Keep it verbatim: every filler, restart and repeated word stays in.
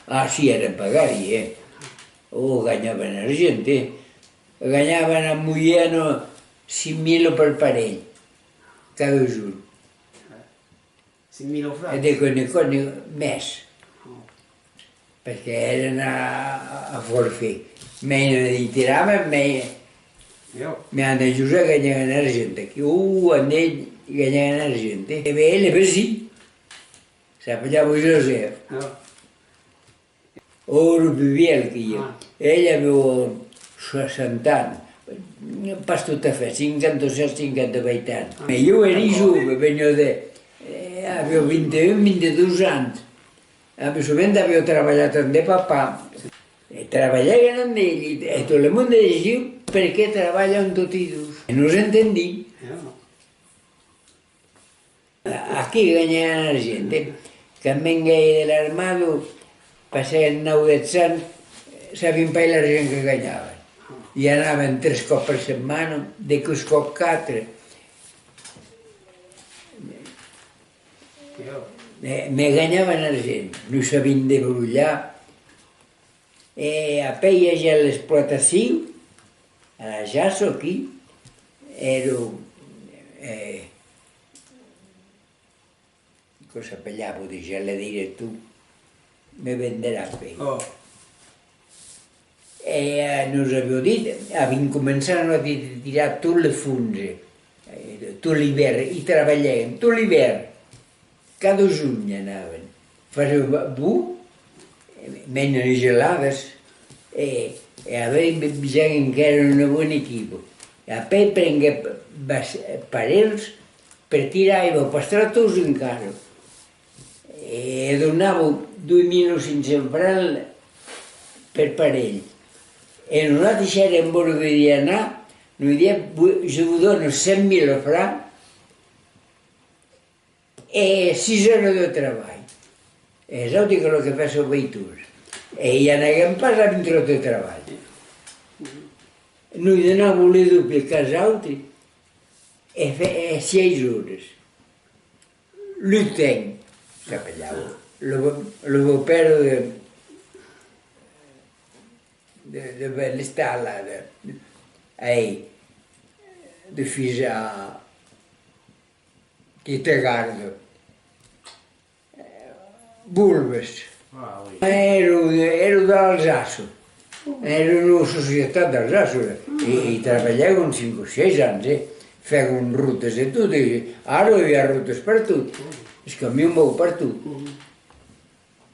Ah, si, èra pagari, eh! Oh, ganhavan argent, eh! Ganhavan en moièna cinc mila per parelh, cada jorn. Cinc mila francs? E de qualque còp mès. Perque èran a, a forfait. Mès ne tiravan, mès, mès André Josèp ganhavan argent aquí. Oh, André ganhavan argent, eh. E ben, le vesin, s'apelava Josèp. Ò, lo pus vièlh que ieu. Ah. Elh aviá soixante ans. Pas tot a fait, cinquanta-sèt, cinquanta-uèit ans. Ah. Mès ieu èri jove, veniá de, eh, aviá vint-e-un, vint-e-dos ans. Ah, mès sovent aviá trabalhat amb de papà. E trabalhèren amb elh, e tot le monde disiá: «Perqué trabalhan toti dos?» E nos entendí. Ah. Aquí ganhavan argent, eh. Quand venguèri de l'armada, passèren nòu, dètz ans, sabiam pas l'argent que ganhavan. I anavan tres còps per setmana, de qualque còp quatre. Mès, mès ganhavan argent, nos sabiam debrolhar. E apèi i aguèt l'explotacion, a la Jasso aquí, èra, eh, que s'apelava dejà le director, me venderà apèi. Oh. E, eh, nos aviá dit, aviam començat, nos a dit, de tirar tot le fons, eh, tot l'ivèrn, i trabalhèm tot l'ivèrn. Cada jorn i anavan. Fasiá bo, mès las geladas, e, e avèm, vejam, encara una bona equipa. E apèi prenguèt bas-, parelhs per tirar, i aviá pas tractors encara. E donava dos mila cinc cents francs per parelh. E nosati, s'èrem borgudianà, nos diguèt: «Vo-, je vous donne cinq mille francs, e six heures de trabalh.» E es auti que lo que fèsson veitor. E i anaguèm pas amb tròp de trabalh. Nos donava le doble qu'as auti e fe-, e sièis oras. Lutin s'apelava, lo, lo beau-père de, de, de Belestala, de, ai, de fils a qui te garde. Bulbes. Ah, oui. Èra, èra d'Alsace. Èra una societat d'Alsace, e, e trabalhèron cinc o sièis ans, eh. Fèron rotas e tot, e ara i a rotas pertot. Es camions van pertot.